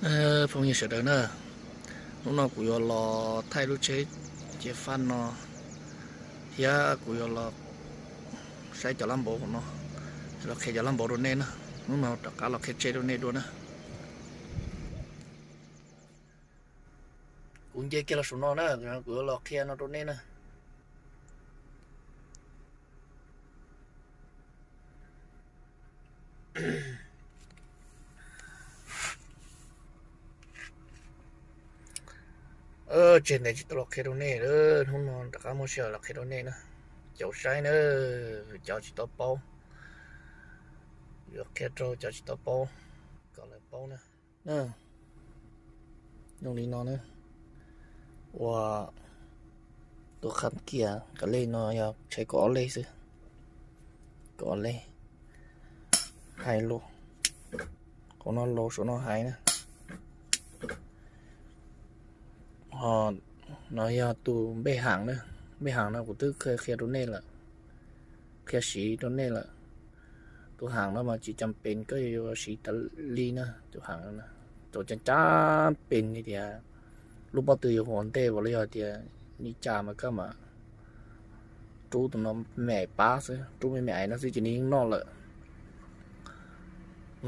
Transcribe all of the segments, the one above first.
Phooj ywg sawv daws na, hnub no kuv yuav los thaij lub tsheb ciav faj no, thiab kuv yuav los saib cov lab npauv hauv no, los qhia cov lab npauv rau nej na. Hnub no rov qab los qhia tsheb rau nej dua na. Kuv nce kiag los saum no na, kuv yuav los qhia no rau nej na. Tseg ntawd tsis tau los qhia rau nej, hnub no rov qab muaj sij hawm los qhia rau nej na. Caum saib na, cov tsis tau paub, yuav qhia rau cov tsis tau paub kom lawv paub na. Zoo li no na, ua tus qhab kias kav lej no yog tsheb kaum ob lej xwb, kaum ob lej, hais lus, qhov no laus saum no hais na. Ho no yog tus npej haam na, npej haam no kuv twb qhia rau nej lawm, qhia siv rau nej lawm. Tus haam no mas tsis cam pes koj yuav siv tas li na, tus haam no tau cam cam pes li tias lub pob tw yuav ua ntej los yog tias li cas mas koj mam rub tus no me me pab xwb, rub me me ais no xwb ces nws yeej noj lawm.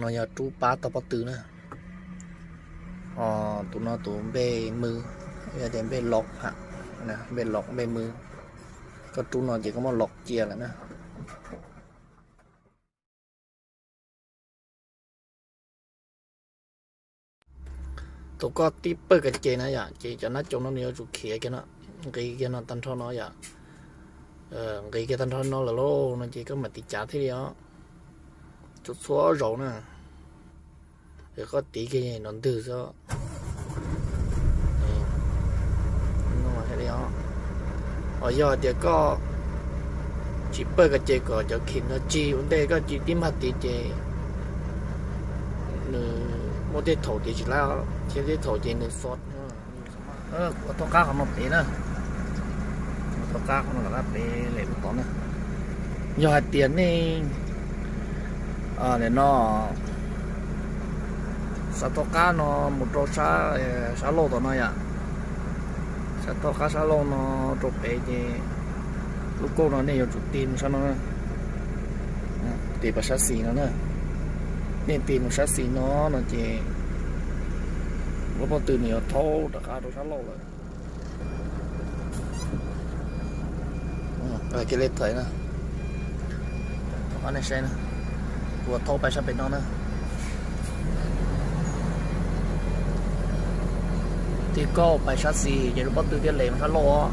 No yog rub pab tau pob tw na. Ho tus no tus npej mw, yog tias npej los ha, npej los npej mw, koj rub no ces koj muab los cia lawm na. Thaum koj tib pawj kas ces na yom, ces cov nab cau no nws yuav tsum khiav kiag no, nqis kiag no tag nrho no yom, nqis kiag tag nrho no lawm lauj no ces koj mam tiv cav thiaj li os, txhua txhua zaus na. Es koj tiv kiag no ntwg xwb. Os, yog hais tias koj tsis pawj kas ces kom cov khim no cig ua ntej, koj tsis tib mag tiv ces nws muaj tej thaum tiv tsis laib, thiab tej thaum ces nws xov. Kuv thauj qab qhov no pem na, thauj qab qhov no rov qab pem lem lub tod na. Yog hais tias nej no xav thauj qab no mus rau sab, sab laug tom no yom, xav thauj qab sab laug no rau pem ces lub kauj no nej yuav tsum tig mus sab no, tig pas sab xis no na. Nej tig mus sab xis no no ces lub pob tw nws yuav thaub rov qab rau sab laug lawm. Kiag li thawm na, thauj qab nej saib na, kuv thaub pais sab pem no na. Tig kauj pais sab xis ces lub pob tw thiaj lem mus sab laug os.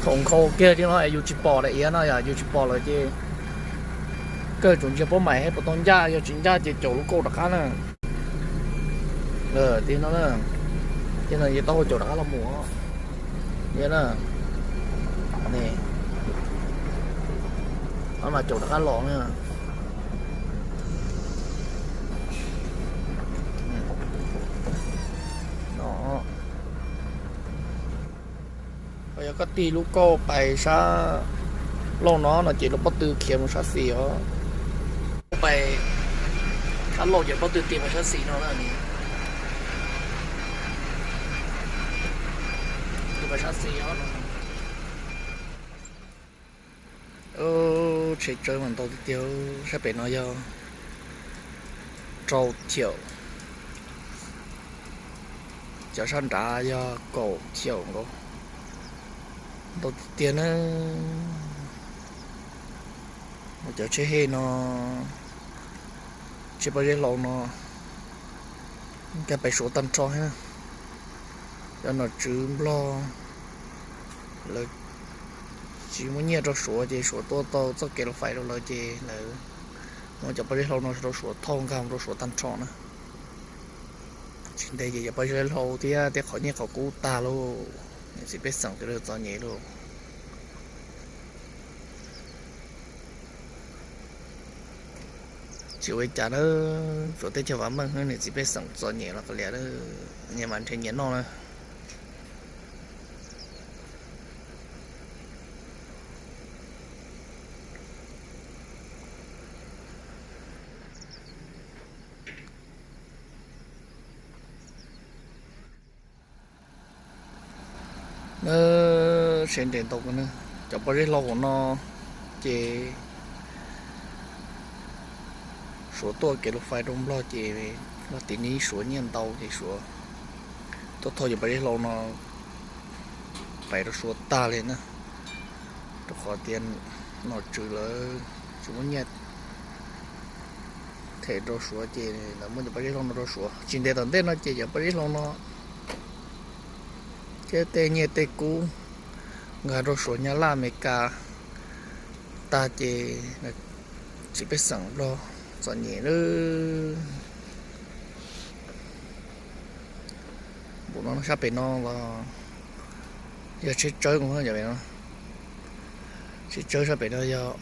Thaum nkhaus kiag li no es yus tsis pom daim iav no yom, yus tsis pom lawm ces koj yuav tsum ntsia paub mais thiab puas tau ncaj, yog tsis ncaj ces caum lub kauj rov qab na. Tig no na, ces no yus taub hau caum rov qab los mus. Yog na, ne, mas caum rov qab los na. No, yog koj tig lub kauj pais sab laug no no ces lub pob tw khiav mus sab xis os. Pais sab laug ces pob tw tig pais sab xis no na. Tig pais sab xis os. Tsheb tsawb mas ntau tiag tiag, sab pem no yog rau caum, cov sab nrad yog kaum caum nkaus, ntau tiag tiag na. Cov tsheb hej no, tsheb pob zeb hlau no, nkag pais Suav tag nrho thiab. Cov nom tswv Nplog lawv tsis muaj nyiaj rau Suav ces Suav tua tau txoj kev laus fais rau lawv ces lawv muab cov pob zeb hlau no rau Suav thauj nkag rau Suav tag nrho na. Tsis ntev ces cov pob zeb hlau thiab tej qhov nyiaj qhov kub tag lauj, niam txiv pej xeem sawv daws txom nyem lauj. Tsis ua li cas na, Suav teb chaws vam meej, niam txiv pej xeem txom nyem los kav liam, nyias mas nrhiav nyias noj na. Na, se nres ntau, cov pob zeb hlau hauv no ces Suav tuaj kev laus fais rau Nplog ces Nplog tiv nib Suav nyiaj ntau ces Suav tuaj thauj cov pob zeb hlau no pais rau Suav tag li na, rau qhov tias nom tswv lawv tsis muaj nyiaj them rau Suav ces lawv muab cov pob zeb hlau no rau Suav. Tsis ntev tom ntej no ces cov pob zeb hlau no thiab tej nyiaj tej kub nkag rau Suav Nyab Laj Amelikas tag ces txiv pej xeem Nplog txom nyem lawm. Npaum no sab pem no los yog tsheb tsawb, tsheb tsawb sab pem no yog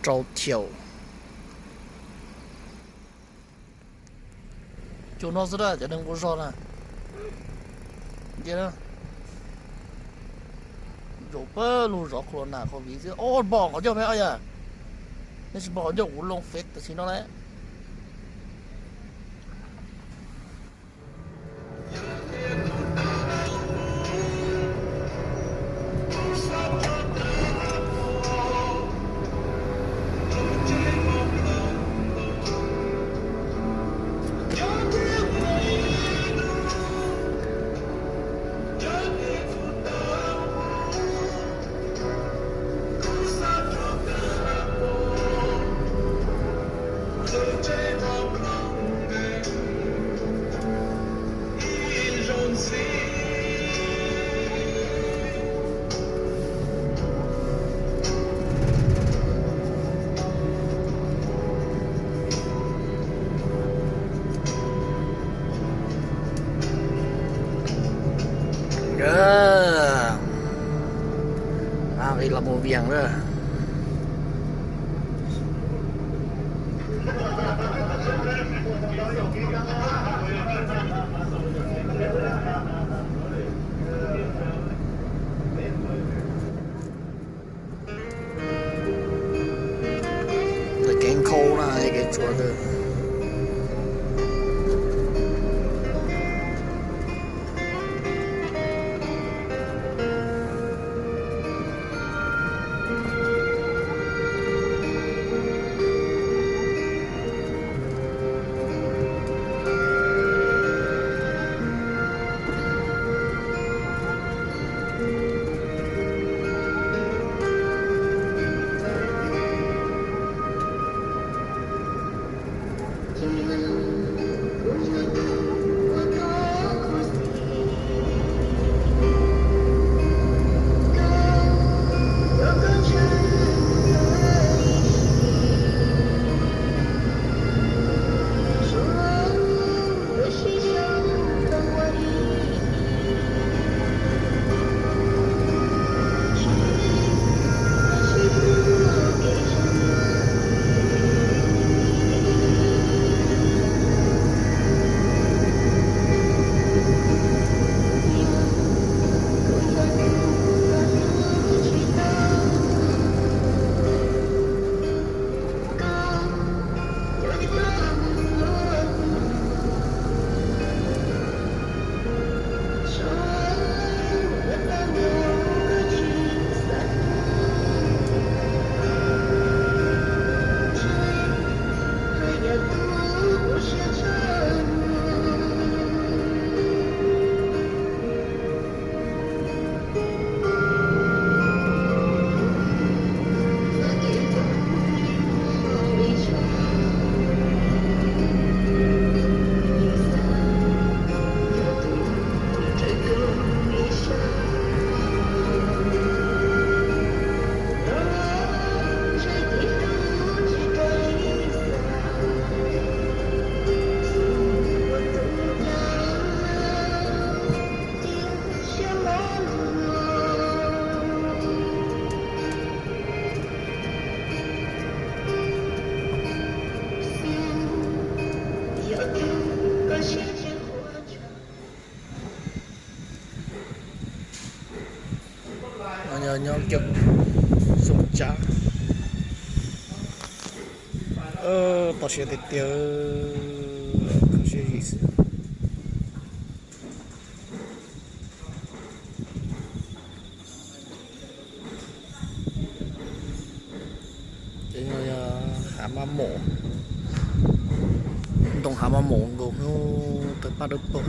rau thiaum. Cov no xwb, cov neeg nqua zog na, ntsia, zaum pawg lug zov corona covid xwb. Os, npog qhov ncauj me, yog nej tsis npog qhov ncauj kuv loo feb tam sim no lawm. Nqis los mus Vias lawm. Ntawm kev nkhaus na, kev tshuav ntawd. Nyob kiag Xoo Tsab, toj siab tiag tiag, kho siab zim xwb. Ces no yog hav mab mom, ntoo hav mab mom nkaus, tawg paj dawb paug.